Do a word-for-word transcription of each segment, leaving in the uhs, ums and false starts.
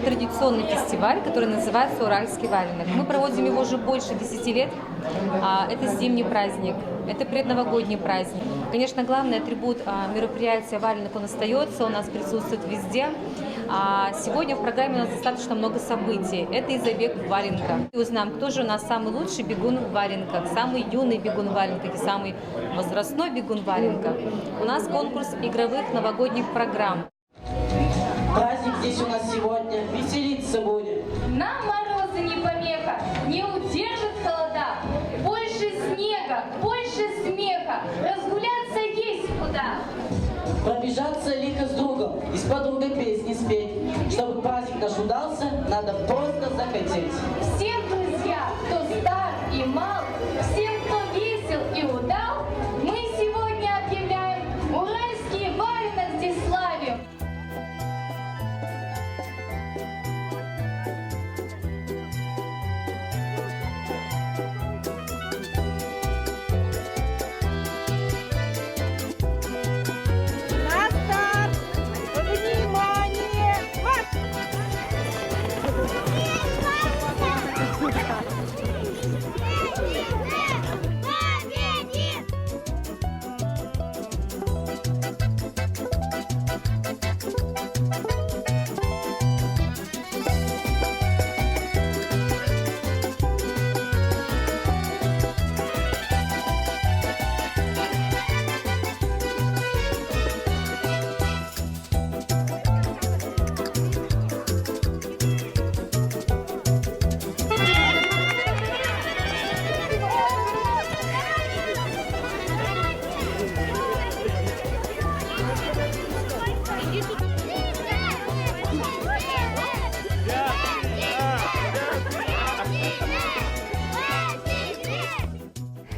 Традиционный фестиваль, который называется «Уральский валенок». Мы проводим его уже больше десяти лет. А, Это зимний праздник, это предновогодний праздник. Конечно, главный атрибут а, мероприятия — валенок, он остается, у нас присутствует везде. А Сегодня в программе у нас достаточно много событий. Это и забег в валенках. И узнаем, кто же у нас самый лучший бегун в валенках, самый юный бегун в валенках и самый возрастной бегун в валенках. У нас конкурс игровых новогодних программ. Праздник здесь у нас сегодня, веселиться будем. Нам морозы не помеха, не удержит холода. Больше снега, больше смеха, разгуляться есть куда. Пробежаться лихо с другом и с подругой песни спеть. Чтобы праздник наш удался, надо просто захотеть. Всем, друзья, кто стар и мал, всем, кто весел и удал, мы сегодня объявляем «Уральский валенок» здесь славим.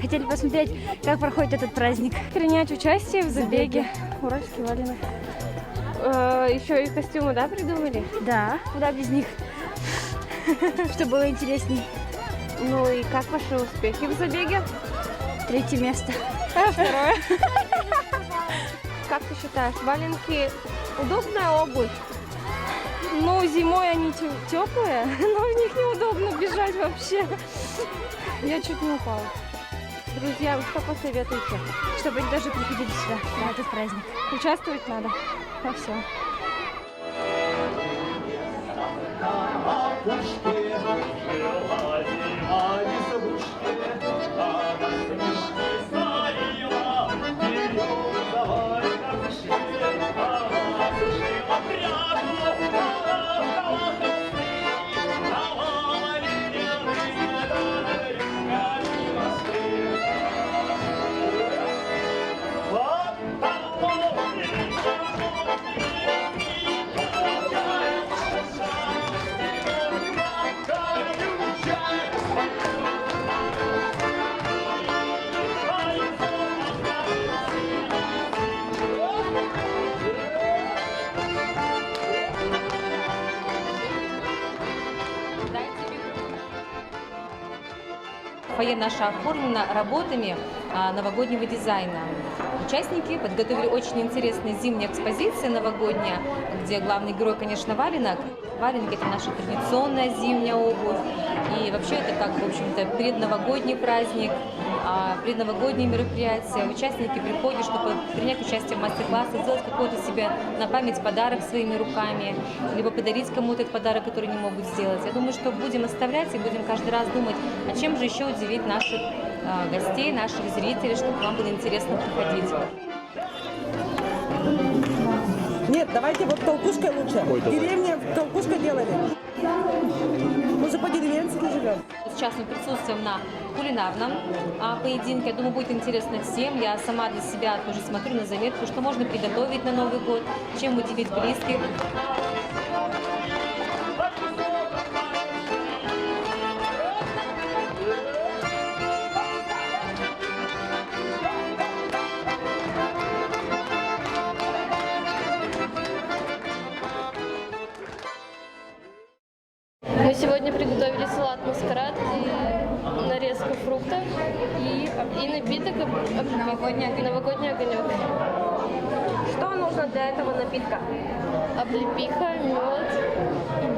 Хотели посмотреть, как проходит этот праздник. Принять участие в забеге. Уральский валенок. Э, Еще и костюмы, да, придумали? Да, куда без них? Чтобы было интересней. Ну и как ваши успехи в забеге? Третье место. А второе. Как ты считаешь, валенки удобная обувь? Ну, зимой они теплые, но в них неудобно бежать вообще. Я чуть не упала. Друзьям что посоветуете? Чтобы они тоже приходили сюда, на этот праздник. Участвовать надо во всем. Фойе наше оформлено работами а, новогоднего дизайна. Участники подготовили очень интересные зимние экспозиции новогодние, где главный герой, конечно, валенок. Валенки — это наша традиционная зимняя обувь. И вообще это как, в общем-то, предновогодний праздник, а, предновогодние мероприятия. Участники приходят, чтобы принять участие в мастер-классах, сделать какой-то себе на память подарок своими руками, либо подарить кому-то этот подарок, который не могут сделать. Я думаю, что будем оставлять и будем каждый раз думать, а чем же еще удивить наших а, гостей, наших зрителей, чтобы вам было интересно приходить. Нет, давайте вот толкушкой лучше. Ой, давай. Деревня толкушка делали. Мы же по-деревенски живем. Сейчас мы присутствуем на кулинарном а, поединке. Я думаю, будет интересно всем. Я сама для себя тоже смотрю на заметку, что можно приготовить на Новый год, чем удивить близких. Мы сегодня приготовили салат маскарад и нарезка фруктов и, и напиток об- об- новогодний огонек. Что нужно для этого напитка? Облепиха, мед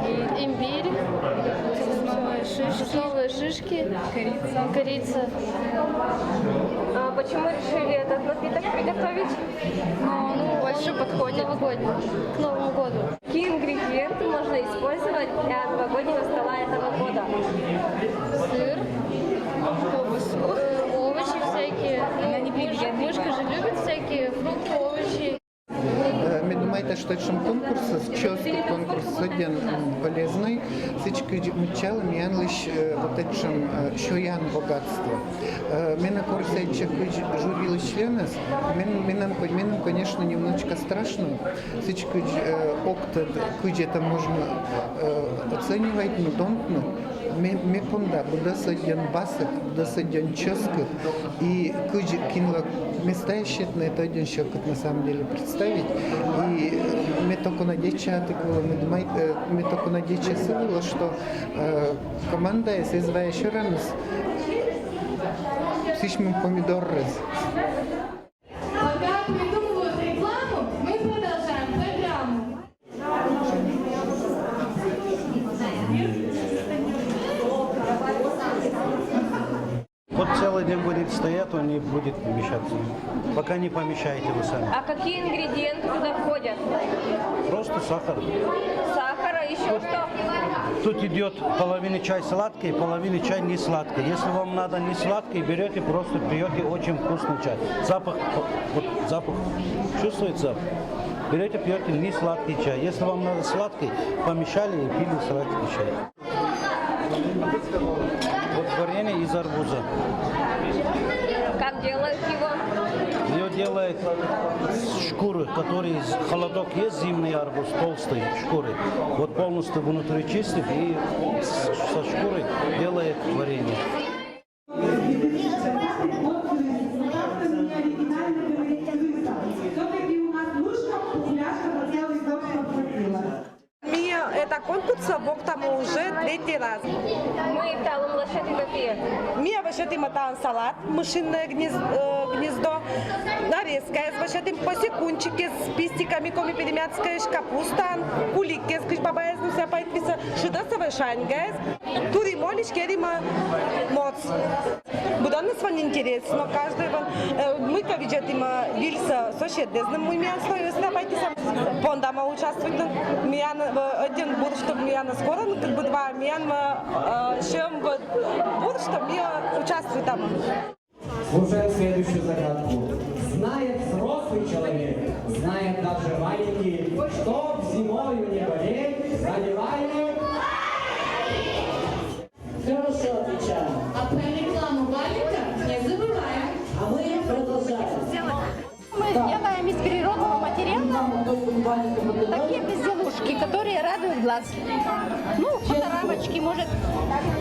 и Имбирь, сосновые шишки, сосновые шишки, корица. Корица. А почему решили этот напиток приготовить? Ну, ну, больше подходит новогодний, к Новому году. Какие ингредиенты можно использовать для новогоднего стола этого года? Сыр, колбасу, э, овощи всякие. Она не... Ну, мышка, мышка же любит всякие фрукты, овощи. Э, ме думайта, что этшӧм конкурсыс, чӧскыд конкурсыс, сӧдз ӧд, м, полезный, сідзкӧ мыччалӧ миянлысь, э, вот этшӧм, э, сёян богатство. Э, менӧ кор сетчӧ кыдз жюрилысь членӧс, мен-, менам, ко-, менам, конечно, немножечко страшно, сідзкӧ, э, ог тӧд, кыдз это можно, э, оценивайтны, донтны, ме-, ме понда, быдӧн сӧдз ӧд басыд, быдӧн сӧдз ӧд чӧскыд, и кыдз кинлы местаысь сетны, это ӧдйӧ сьӧкыд на самом деле представить. И ме токо надейтча, тык вылӧ, ме думай, э, ме токо надейтча сы вылӧ, что, э, командаыс эз вайӧ сёраныс сісьмӧм помидоррӧс. Пока придумывают рекламу, мы продолжаем программу. Вот целый день будет стоять, он не будет помещаться. Пока не помещаете вы сами. А какие ингредиенты туда входят? Просто сахар. Сахара, еще что? Тут идет половина чай сладкий, половина чай не сладкий. Если вам надо не сладкий, берете, просто пьете, очень вкусный чай. Запах, вот запах чувствуется? Берете, пьете не сладкий чай. Если вам надо сладкий, помешали и пили сладкий чай. Вот варенье из арбуза. Как делают его? Ее делают с шкуры, который из-, холодок есть, зимний арбуз, толстый шкуры. Вот полностью внутри чистит и с-, со шкуры делает варенье. Все-таки у нас мышка, кухляшка, хотела и то, что хватило. Ми это конкурс бокта уже третий раз. Мый талун лӧсьӧдінныд? Ми лӧсьӧдім талун салат, мышиное гнез-, э, гнездо, нарезкаэз лӧсьӧдім, посекунчикез с пистиками коми-пермяцкӧй капустаӧн, куликкез, кыдз бабаяс, ну, ся пайтіс, шыдӧсӧвӧй шаньгаэз, турим олысь, керим моз. Быдӧнныс вӧлі интереснӧ, каждый вӧлі, э, мыйкӧ видзӧдім, э, вильсӧ соседдӧдзны, мый миян слӧйыс на пайтіс. Пондам участвуйтны, миян, э, ӧдйӧ бур, чтоб миян скоро, ну, как бы два, миян, э, сьӧм бур, чтоб ми, э, участвуйтам. Слушаем следующую загадку. Знает взрослый человек, знает даже маленький, чтоб зимою не болеть, надеваем. Хорошо отвечаем. А про рекламу валика не забываем. А мы продолжаем. Мы делаем из природного материала такие безделушки, которые радуют глаз. Ну, фоторамочки, может,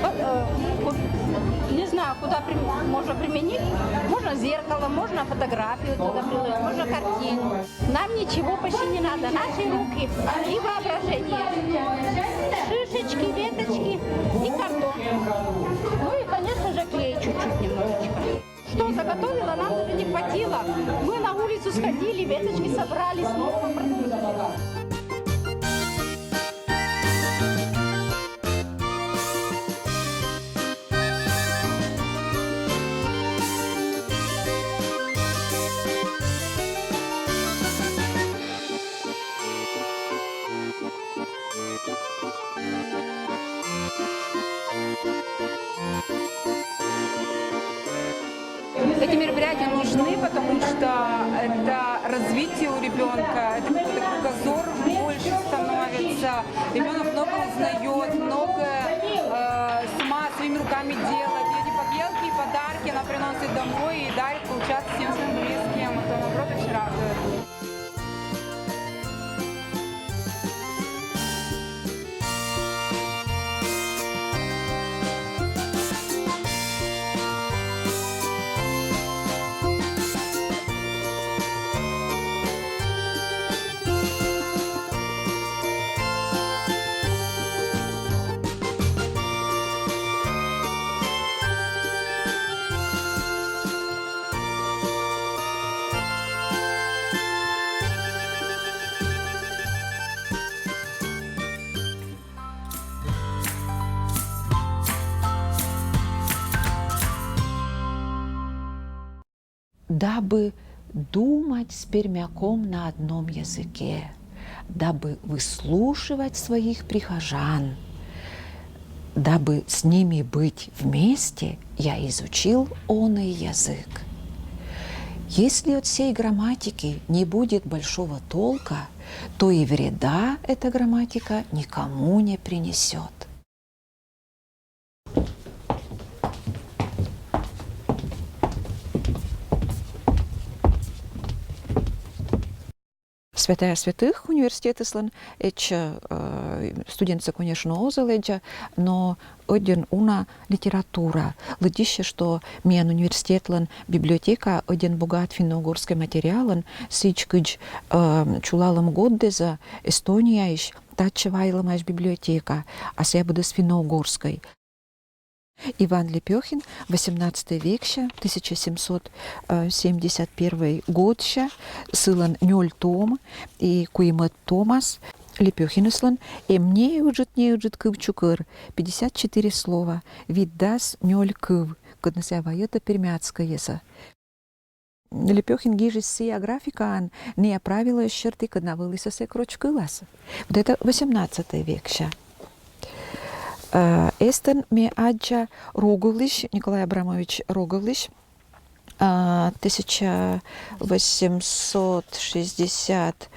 фо-, э, ку-, не знаю, куда прим-, можно применить. Можно зеркало, можно фотографию туда приложить, можно картину. Нам ничего почти не надо. Наши руки и воображение. Шишечки, веточки и картон. Ну и, конечно же, клей чуть-чуть немножечко. Что заготовила, нам даже не хватило. Мы на улицу сходили, веточки собрали, снова продали. Эти мероприятия нужны, потому что это развитие у ребенка, это какой-то кругозор больше становится. Ребенок много узнает, много, э, сама своими руками делает. И эти поделки, и подарки она приносит домой и дарит, получается, всем своим близким. Это, наоборот, очень радует. Дабы думать с пермяком на одном языке, дабы выслушивать своих прихожан, дабы с ними быть вместе, я изучил оный язык. Если от сей грамматики не будет большого толка, то и вреда эта грамматика никому не принесет. Святая святых университетыслӧн, эчӧ, э, студентсӧ, конечно, оз лэдза, но ӧдйӧн уна литература. Лыддьыссьӧ, что миян университетлӧн библиотека ӧдйӧн богат финно-угорскӧй материалӧн, сідз кыдз, э, чулалӧм годдеза Эстонияысь татчӧ вайлӧмаӧсь библиотека, а сійӧ быдӧс финно-угорскӧй. Иван Лепёхин, восемнадцатӧй векся, тысяча семьсот семьдесят первый годся, сылӧн нёль том и куимӧд томас. Лепёхиныслӧн эм неыджыд-неыджыд кывчукӧр, пятьдесят четыре слова, витдас нёль кыв, кодъяс вайӧтӧ пермяцкӧйӧс. Лепёхин гижис сійӧ графикаӧн ная правилӧ серти, кодъяс вӧліс сэк роч кылас. Вот это восемнадцатӧй векся. Э, эстӧн ме аддза Роговлысь, Николай Абрамович Роговлысь, а, тысяча восемьсот шестьдесят,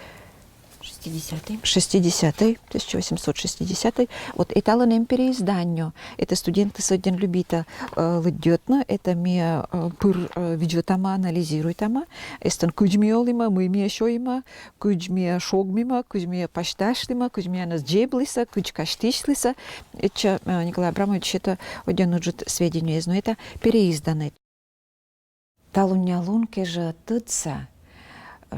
шестидесятӧй. Шестидесятӧй, тысяча восемьсот шестидесятӧй. Вот эталӧн эм переизданнё. Это студентыс ӧдйӧн любитӧ, э, лыддьӧтны, это ми, э, пыр, э, видзӧдтамӧ, анализируйтамӧ. Эстӧн кыдз ми олімӧ, мый ми сёйимӧ, кыдз ми шогмимӧ, кыдз ми пасьтасьлімӧ, кыдз миянӧс дзеблісӧ, кыдз казьтысьлісӧ. Эчӧ, э, Николай Абрамович сетӧ ӧдйӧн ыджыд сведениеяс, но это переизданнӧй. Талунъя лун кежӧ тӧдса,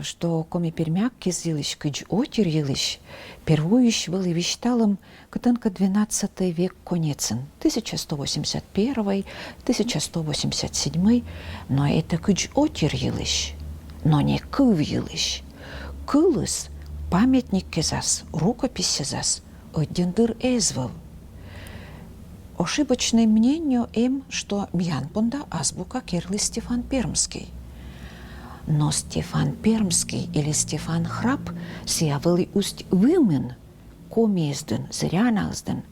что коми-пермяк кез йылысь, кыдз отир йылысь, первойысь вӧлі висьталӧм кытӧнкӧ двенадцатӧй век конецын, тысяча сто восемьдесят первый, тысяча сто восемьдесят седьмый, но это кыдз отир йылысь, но не кыв йылысь. Кылыс памятниккезас, рукописьсезас ӧдйӧн дыр эз вӧв. Ошибочнӧй мнениеяс эм, что миян понда азбука керліс Стефан Пермскӧй. Но Стефан Пермскӧй или Стефан Храп сійӧ вӧлі усть вымын, комиясдін, зырянаысдін.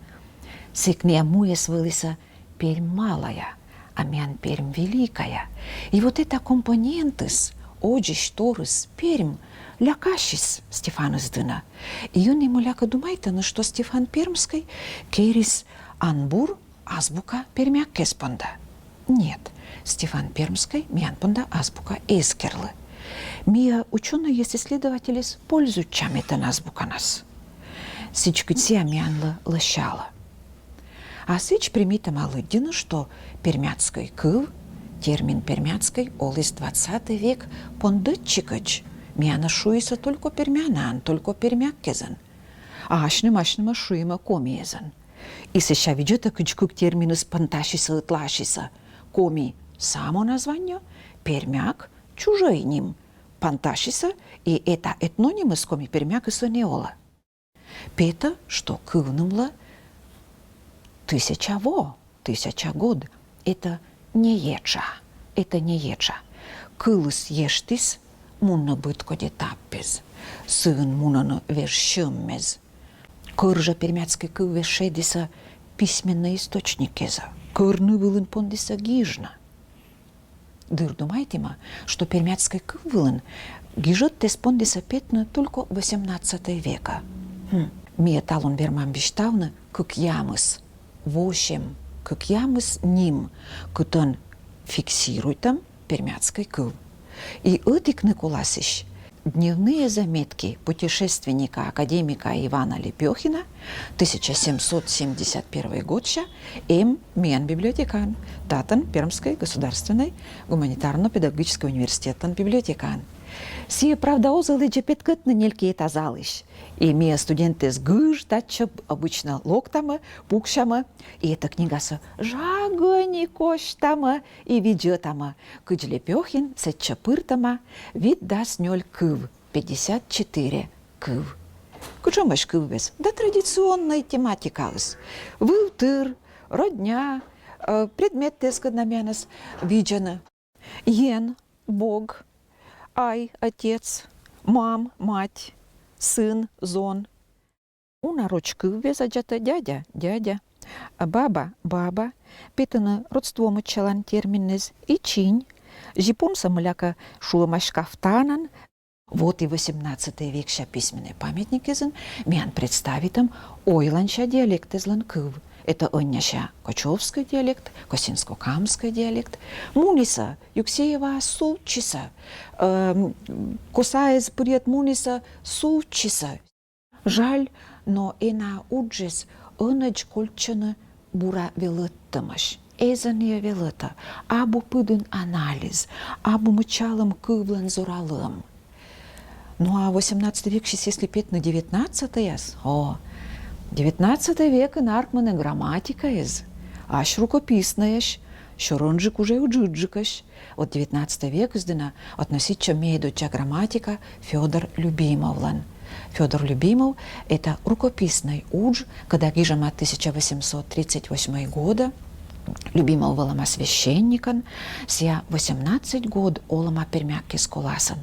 Сэк ная муяс вӧлісӧ Пермь малая, а миян Пермь великая. И вот эта компонентыс, одзысь торыс Пермь, лякасис Стефаныс дінӧ. И ӧні мӧлякӧ думайтӧны, что Стефан Пермскӧй керис анбур азбука пермяккез понда. Нет, Стефан Пермскӧй миян понда азбука эз керлы. Миян учёнӧйяс, исследовательяс пользуйтчӧны этӧн азбуканас. Сідз кыдз сійӧ миянлы лӧсялӧ. А сідз примитӧма лыддьыны, что пермяцкӧй кыв, термин пермяцкӧй оліс двадцатӧй век пондӧдчигӧдз, миянӧс шуисӧ только пермянаӧн, только пермяккезӧн. А асьным, асьнымӧс шуимӧ комиӧзӧн. И сэсся видзӧдтӧ, кыдз кык терминыс пантасисӧ, ӧтлаасисӧ. Коми — самоназвание, пермяк — чужӧй ним. Пантасисӧ, и эта этнонимыс коми-пермякыс ӧні олӧ. Петӧ, что кывнымлӧ тысяча во, тысяча год. Это не етша, это не етша. Кылыс ештіс мунны быдкодь этаппӧ. Сыын мунӧны вежсьӧмӧс. Кӧр жӧ пермяцкӧй кыв вежсьӧдісӧ письменнӧй источниккез? Кӧр ны вылын пондісӧ гижны? Дыр думайтімӧ, что пермяцкӧй кыв вылын гижӧдтӧс пондісӧ петны только восемнадцатӧй векӧ. Хм. Ми талун вермам висьтавны кыкъямыс, восемь, кыкъямыс ним, кытӧн фиксируйтӧм пермяцкӧй кыв. И ӧтик ныколасысь «Дневные заметки путешественника академика Ивана Лепёхина, тысяча семьсот семьдесят первый годся», эм миян библиотекаын, татӧн Пермскӧй государственнӧй гуманитарно-педагогическӧй университетлӧн библиотекаын. Сійӧ, правда, оз лэдзӧ петкӧдны нелькита залысь. И ми, студентъяс, гыж татчӧ обычно локтамӧ, пуксямӧ, и этӧ книгасӧ жагӧн косьтамӧ и видзӧдтамӧ, кыдз Лепёхин сэтчӧ пыртӧма витдас нёль кыв, пятьдесят четыре кыв. Кутшӧмӧсь кывъяс? Да традиционнӧй тематикаыс. Вывтыр, родня, э, предметтӧ, кодӧс миянӧс видзӧны. Ен, Бог, ай, отец, мам, мать, сын, зон. Уна роч кыввез аддзатӧ дядя, дядя, а баба, баба, петӧны родствомӧдчалан терминнэз, и чинь, зипунсӧ мылякӧ шуӧмаӧсь кафтанӧн. Вот и восемнадцатӧй векся письменнӧй памятникъясын миян представитӧм ойланся диалектэзлӧн кыв. Это ӧнняся кочевскӧй диалект, косинско-камскӧй диалект. Мунісӧ, Юксееваӧ сувтчисӧ, эм, косаэз пырйӧд мунісӧ, сувтчисӧ. Жаль, но ӧні уджыс ӧнӧдз кольччӧны бура велӧдтӧмӧсь. Эз ӧні велӧдтӧ, абу пыдын анализ, абу мыччалӧм кывлӧн зоралӧм. Ну а восемнадцатӧй вексьыс, если петны девятнадцатӧйас, о, девятнадцатӧй векын аркмӧны грамматикаэз, ась рукописнӧйӧсь, сёрӧнджык уже ыджыдджыкӧсь. Вот девятнадцатӧй векыс дінӧ относитчӧ медоддза грамматика Фёдор Любимовлӧн. Фёдор Любимов — это рукописнӧй удж, кӧда гижӧма тысяча восемьсот тридцать восьмӧй годӧ. Любимов вӧлӧма священникӧн, сійӧ восемнадцать год олӧма Пермяккез коласӧн.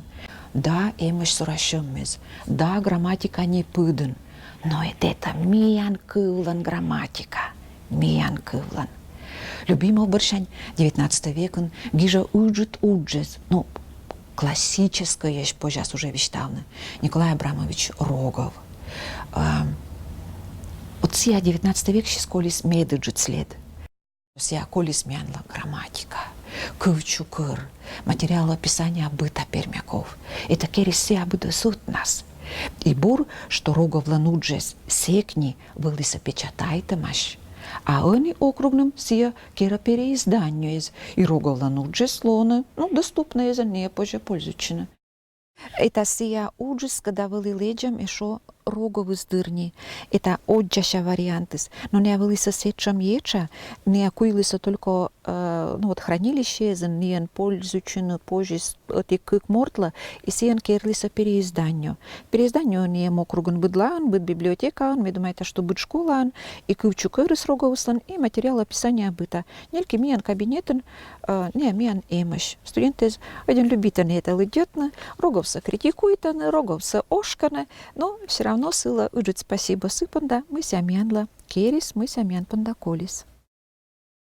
Да, эмӧсь сора сьӧммез, да, грамматика не пыдын, но эд это миян кывлӧн грамматика, миян кывлӧн. Любимов бӧрсянь девятнадцатӧй векын гижӧ ыджыд уджыс, ну, классическӧйӧсь позяс уже висьтавны, Николай Абрамович Рогов. Ам, вот сійӧ девятнадцатӧй вексьыс колис медыджыд след. Сійӧ колис миянлы грамматика, кывчукӧр, материал описания быта пермяков. Это керис сійӧ быдӧс ӧтнас. И бур, что Роговлӧн уджыс сэк ни вӧлісӧ печатайтӧмаӧсь. А ӧні округным сійӧ керӧ переизданиеез, и Роговлӧн уджыс лоӧны, ну, доступнӧйӧзӧн, найӧ позьӧ пользуйтчыны. Это сійӧ уджыс, кӧда вӧлі лэдзӧм эшшӧ Роговыс дырйи. Это оддзася вариантыс. Но найӧ вӧлісӧ сэтшӧм етша, найӧ куйлісӧ только, э, ну вот, хранилищеезын, найӧн пользуйтчыны позис ӧти-кык мортлы, и сійӧн керлісӧ переиздание. Переиздание найӧ эм округын быдлаын, быд библиотекаын, ме думайта, что быд школаын, и кывчукӧрыс Роговыслӧн, и материал описания быта. Нельки миян кабинетын, э, найӧ миян эмӧсь. Студентъяс ӧдйӧн любитӧны это лыддьӧдны, Роговсӧ критикуйтӧны, Роговсӧ ошкӧны, но всё равно сылы ыджыд спасибо сы понда, мый сійӧ миянлы керис, мый сійӧ миян понда колис.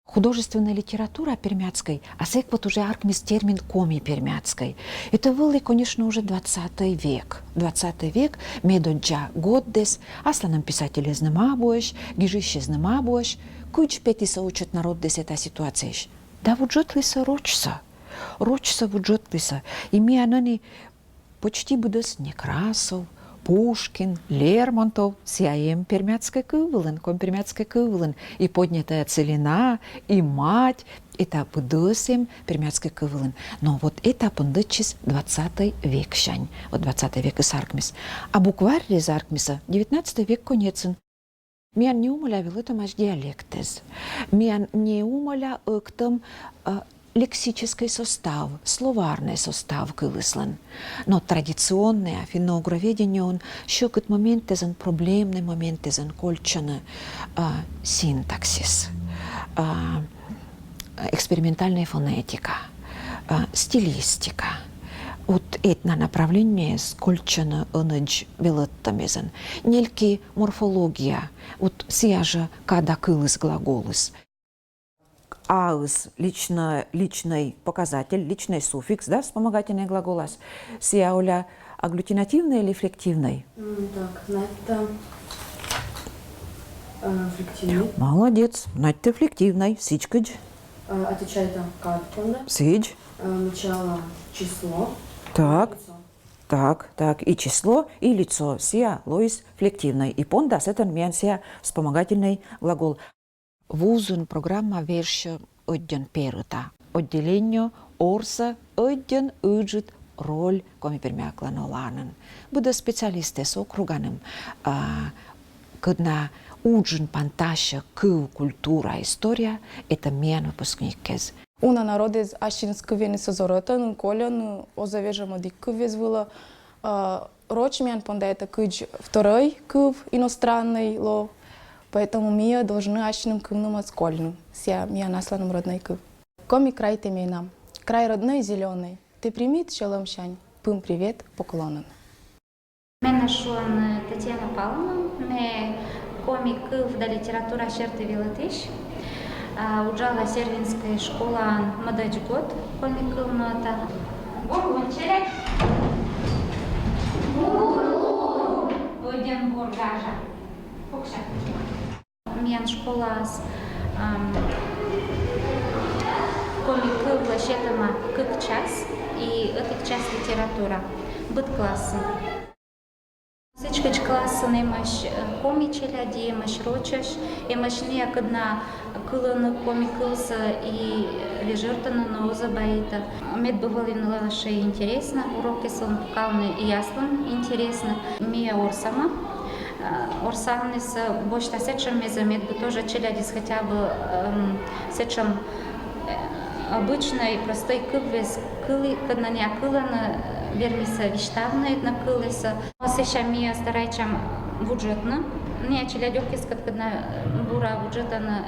Художественнӧй литература пермяцкӧй, а сэк вот уже аркмис термин коми-пермяцкӧй. Это вӧлі, конечно, уже двадцатӧй век. Двадцатӧй век, медоддза годдэс, асланым писателезным абуӧсь, гижысьӧзным абуӧсь, кыдз петісӧ ӧтчыд народдэс эта ситуацияысь. Да вуджӧдлісӧ рочсӧ. Рочсӧ вуджӧдлісӧ. И миян ӧні почти быдӧс Некрасов, Пушкин, Лермонтов, сійӧ эм пермяцкӧй кыв вылын, коми-пермяцкӧй кыв вылын, и «Поднятая целина», и «Мать», это быдӧс эм пермяцкӧй кыв вылын. Но вот это пондӧдчис двадцатӧй вексянь, вот двадцатӧй векыс аркмис. А букварьыс аркмисӧ девятнадцатӧй век конецын. Миян неумӧля велӧдӧмаӧсь диалектэз. Миян неумӧля ӧктӧм, э, лексическӧй состав, словарнӧй состав кылыслӧн. Но традиционнӧя финно-угроведениеын сьӧкыд моментэзӧн, проблемнӧй моментэзӧн кольччӧны, э, синтаксис, э, экспериментальнӧй фонетика, э, стилистика. Вот этна направлениеяс кольччӧны ӧнӧдз велӧдтӧмезӧн. Нельки морфология, вот сійӧ жӧ када кылыс, глаголыс. А-ыс лично, личнӧй показатель, личнӧй суффикс, да, вспомогательнӧй глаголас. Сійӧ, Оля, агглютинативнӧй или флективнӧй? М, так, надьта, э, флективнӧй. Молодец, надьта флективнӧй, сідз кыдз. Э, отвечайта кад понда. Сідз. Э, начало число. Так. Лицо. Так, так, и число, и лицо. Сійӧ лоис флективнӧй. И понда сэтӧн миян сійӧ вспомогательнӧй глагол. Вузын программа вежсьӧ ӧдйӧн перыта. Отделение орсӧ ӧдйӧн ыджыд роль коми-пермяклӧн оланын. Быдӧс специалистэс округаным, а, кӧдна уджын пантасьӧ кыв, культура, история, это миян выпускниккез. Уна народэз ассьыныс кывйӧныс оз орӧтӧны, кольӧны, оз вежӧм ӧдйӧ кывйӧз вылӧ, а, Роч миян понда это кыдз второй кыв, иностранный лоӧ, поэтому ми должны ассьыным кывнымӧс кольны. Сійӧ миян асланым родной кыв. Коми край тэ менам, край родной, зелёный. Тэ примит сьӧлӧмсянь пым привет поклонӧн. Менӧ шуӧны Татьяна Павловна, ме коми кыв да литература серти велӧдысь. А, уджала Сервинскӧй школаын мӧдӧдз год коми кыв нӧӧта. Бур лун, челядь! Бур лун! Ӧдйӧн бур, гажа. Пукся. Миян школаас, ам, коми кывлы сетӧма кык час и ӧтик час литература. Быд классын. Сідзкӧ, классын эмӧсь, э, коми челядь, эмӧсь рочӧсь, эмӧсь ная, кӧдна кылӧны коми кывсӧ и вежӧртӧны, но оз абу быдтӧ. Мед бы вӧлі нылӧс интереснӧ, урокъяс вылын пукалны и аслым интереснӧ. Ми ворсамӧ, э, ворсанныд босьтӧ сэтшӧм мезӧ, мед бы тоже челядьыс хотя бы, эм, сэтшӧм, э, обычнӧй, простӧй кывйӧ кылі, кӧдна ная кылӧны, вермисӧ висьтавны этнокылсӧ. Сэсся ми старайтчам вуджӧдны ная челядьӧскӧд, кӧдна бура вуджӧдӧны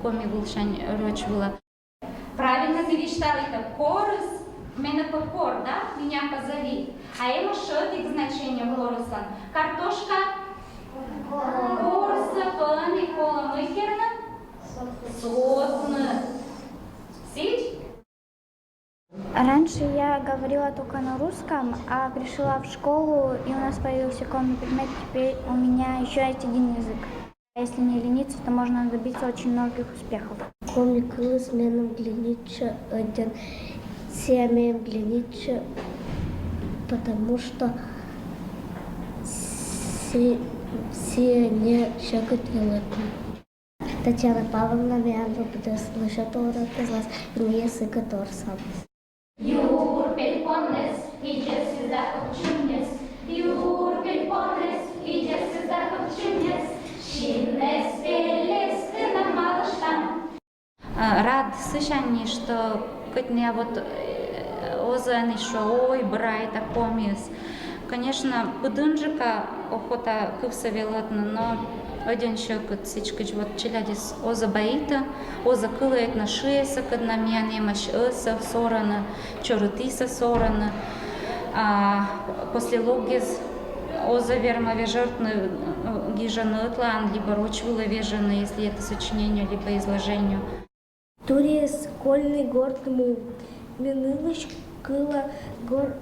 коми вылсянь роч вылӧ. Правильно, тэ висьталін, корыс, менӧ пӧ кор, да? Меня позови. А эмӧсь ӧтик значение корыслӧн. Картошка. Корыслы пӧ ӧні колӧ мый керны? Сотны. Сідз? Раньше я говорила только на русском, а пришла в школу, и у нас появился коми предмет, теперь у меня еще есть один язык. Если не лениться, то можно добиться очень многих успехов. Коми кылыс меным ленитчӧ ӧдйӧн, сія меным ленитчӧ, потому что си-, сія не сьӧкыд велӧдны. Татьяна Павловна миянлы быдӧс лӧсьӧдӧ, урокъяслас, и ми сыкӧд ворсам. Юр пельпоннас, идзӧсыс да кыпчуннас, юр пельпоннас, идзӧсыс да кыпчуннас, синнас пельӧс кынам малыштам. А, рад сысянь, что кӧть ная вот, э, оз ӧні шуӧ: ой, брайтӧ комиыс. Конечно, быдӧнджыка охота кывсӧ велӧдны, но ӧдйӧн сьӧкыд, сідзкӧ, вот челядьыс оз быдтӧ, оз кылӧ этношыяссӧ, кӧдна миян эмӧсь, ӧсӧ сорӧны, чорыдъяссӧ сорӧны, а послелогъяс оз вермӧ вежӧртны, э, гижӧны ӧтлаын либӧ роч вылӧ вежӧны, если это сочинение либӧ изложение. Турис кольны горт му. Меным нылысь кыла гор-,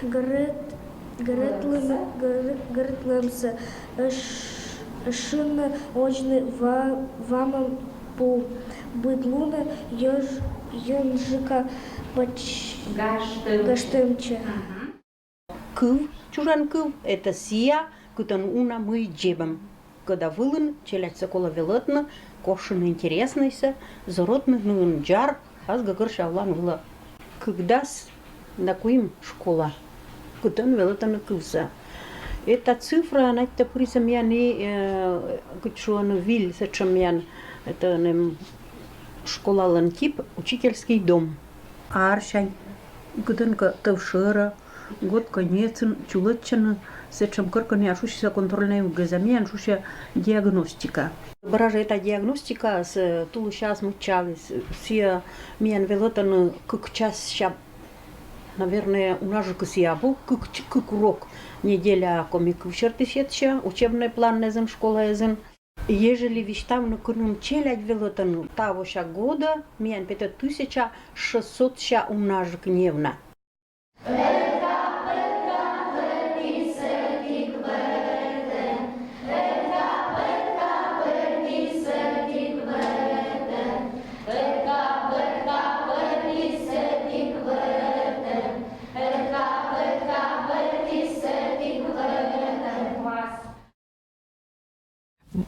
горт-, гортлӧм-, гор-, гортлӧмсӧ. Ӧш-, ӧшинь водзны ва-, вамӧм пу. Быд лунӧ ёнджыка пӧч-, гажтӧмтчӧ. Кыв, чужан кыв — это сія, кытӧн уна мый дзебӧм. Кӧда вылын челядьсӧ колӧ велӧдны, корсьны интереснӧйсӧ, зорӧдны нин дзар, ас гӧгӧр сявлан вылӧ. Кыкдас да куим школа, кытӧн велӧдӧны кывсӧ. Эта цифра, надь тэ пырис, миян и, э, кыдз шуӧны, виль сэтшӧм миян, это, эм, школалӧн тип — учительский дом. Арсянь, кытӧнкӧ тӧв шӧрӧ, год конецын чулӧдчӧны сэтшӧм кӧркӧ, миян шусьӧ контрольнӧй уггӧза, миян шусьӧ диагностика. Бара жӧ эта диагностикаыс, э, тулысь час мыччаліс, сія миян велӧдӧны кык часся, наверное, унажык сія абу, кык ч-, кык урок неделяӧ коми кыв серти сетсьӧ учебнӧй планнас школаын. Ежели висьтавны, кыным челядь велӧдӧны, тавося года миян петӧ тысяча шестьсотся унажык неуна.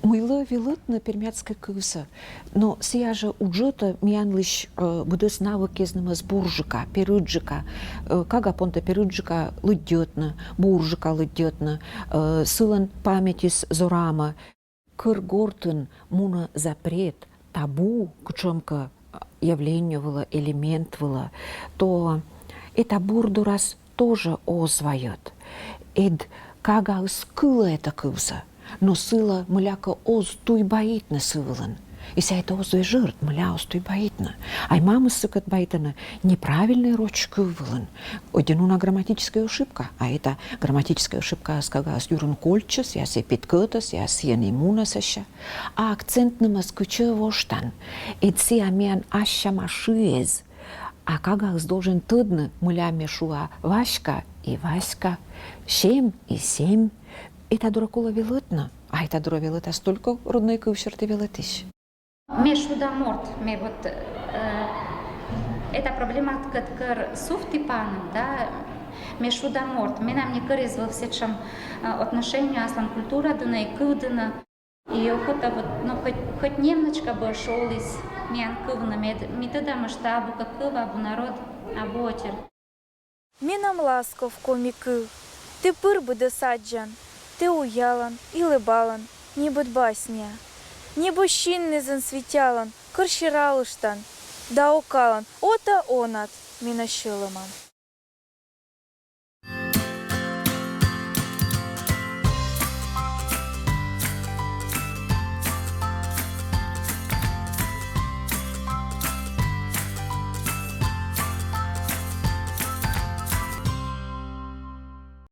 Мыйлы велӧдны пермяцкӧй кывсӧ? Но сія жӧ уджӧ тӧ миянлысь, э, быдӧс навыкъяснымӧс бурджыка, перыджыка, э, кага понтӧ перыджыка лыддьӧдны, бурджыка лыддьӧдны, э, сылӧн паметьыс зорамӧ. Кӧр гортын мунӧ запрет, табу кутшӧмкӧ явление вылӧ, элемент вылӧ, то эта бур дорас тоже оз вайӧд. Ӧд кагаыс кылӧ эта кывсӧ, но сылы мыйлакӧ оз туй баитны сы вылын. И сійӧ оз вежӧрт, мыля оз туй баитны. Ай мамыс сыкӧд баитӧны неправильнӧй роч кыв вылын. Ӧдйӧ нуна грамматическая ошибка, а эта грамматическая ошибкаыс кагаыс юрын кольччӧ, сійӧ сійӧс петкӧдӧ, сійӧ сійӧн и мунӧ сэсся. А акцентнымӧс кытчӧ воштан? Эд сійӧ миян ассяма шыэз. А кагаыс должен тӧдны, мыля ме шуа Васька и Васька, Сем и Сем. Эта дорӧ колӧ велӧтны, а эта дорӧ велӧтас только роднӧй кыв серти велӧтысь. Ме шуда морт, ме вот, э, эта проблематикаыд кӧр сувті паным, да, ме шуда морт, менам некор эз вӧв сэтшӧм, э, отношение аслам культура дінӧ и кыв дінӧ. И охота вот, ну, хоть, хоть немножко бы шуӧдліс миян кывнад, мед ми тӧдам, мый абу кӧ кыв, абу народ, абу отир. Менам ласков коми кыв, тэ пыр быдӧс аддзан, тэ уялан, илыбалан, небыд басня. Небыд синнызін светялан, кӧр сералыштан да окалан, ӧта онад менӧ сьӧлӧмам.